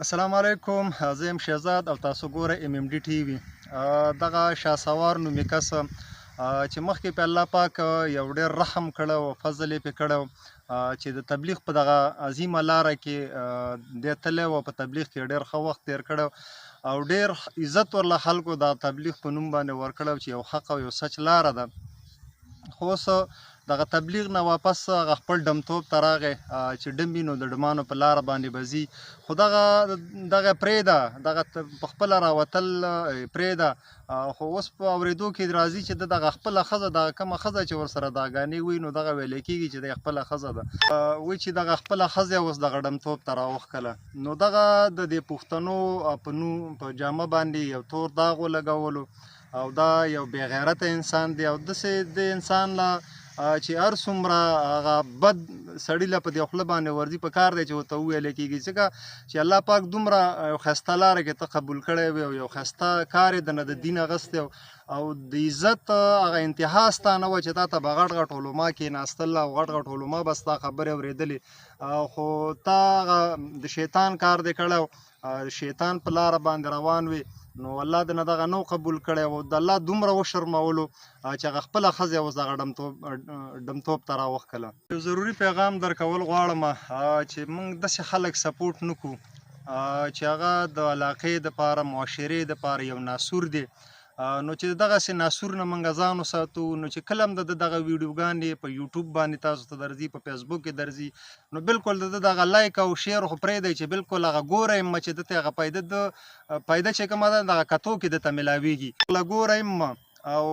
السلام علیکم، زه یم شهزاد او تاسو ګورئ ایم ایم ډي ټي وي. دغه شاه سوار نومي کس چې مخکې په الله پاک یو ډېر رحم کړی او فضل یې پرې کړی چې د تبلیغ په دغه عظیمه لاره کې دی تللی و، په تبلیغ کې ډېر ښه وخت تېر کړی او ډېر عزت ورله خلکو دا تبلیغ په نوم باندې ورکړی چې یو حق او یو سچ لاره ده. خو اوس دغه تبلیغ نه واپس هغه خپل ډمتوب ته راغی چې ډم وي نو د ډمانو په لاره باندې به ځي، خو دغه دغه پرېږده، دغه په خپله راوتل پرېږده. خو اوس په اورېدو کې راځي چې د دغه خپله ښځه، دغه کومه ښځه چې ورسره دا ګانې وي نو دغه ویلی کېږي چې دی خپله ښځه ده، وایي چې دغه خپله ښځه اوس دغه ډمتوب ته راوښکله. نو دغه د دې پښتنو په نوم په جامه باندې یو تور داغ ولګولو او دا یو بې غیرته انسان دی او داسې د انسان له چې هر څومره هغه بد سړي له په دې خوله باندې ورځي په کار دی چې ورته وویل کېږي، ځکه چې الله پاک دومره یو ښایسته لاره کې ته قبول کړی وي او یو ښایسته کار یې درنه د دین اخیستی او د عزت هغه انتها ستا نه وه چې تا ته به غټ غټ علما کېناستل او غټ غټ علما به ستا خبرې اورېدلې، خو تا هغه د شیطان کار دی کړی، شیطان په لاره باندې روان وي نو الله د نه دغه نو قبول کړی او د الله دومره وشرمولو چې هغه خپله ښځه اوس دغه ډمتوب ته راوښکله. یو ضروري پیغام درکول غواړم چې موږ داسې خلک سپورټ نه کړو چې هغه د علاقې دپاره، معاشرې دپاره یو ناسور دی، نو چې دغسې ناسور نه موږ ځان وساتو. نو چې کله هم د ده دغه ویډیوګانې په یوټیوب باندې تاسو ته درځي، په فیسبوک کې درځي، نو بالکل د ده دغه لایک او شیر خو پرېږدئ چې بالکل هغه ګورئ مه چې ده ته هغه پیده د پیده چې کومه ده دغه کتو کې ده ته میلاویږي، ګورئ مه او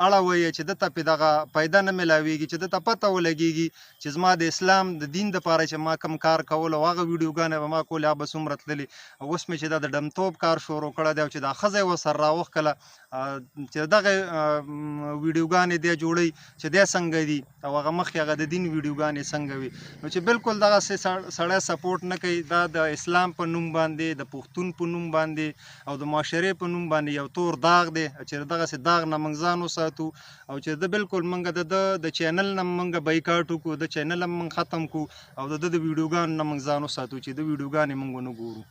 اړوئ چې ده ته پې دغه پیده نه میلاویږي، چې ده ته پته ولګېږي چې زما د اسلام د دین دپاره چې ما کوم کار کولو او هغه ویډیوګانې به ما کولې هغه به څومره تللې. اوس مې چې دا د ډمتوب کار شروع کړی دی او چې دا ښځه یې ورسره راوښکله چې دغه ویډیوګانې دی جوړوي چې دی څنګه دي او هغه مخکې هغه د دین ویډیوګانې څنګه وي، نو چې بالکل دغسې سړی سپورټ نه کوي. دا د اسلام په نوم باندې، د پښتون په نوم باندې او د معاشرې په نوم باندې یو تور داغ دی چې دغسې داغ نه موږ ځان وساتو او چې ده بالکل موږ د ده د چینل نه موږ بایکاټ وکړو، د چینل هم موږ ختم کړو او د ده د ویډیوګانو نه موږ ځان وساتو چې د ویډیوګانې موږ ونه ګورو.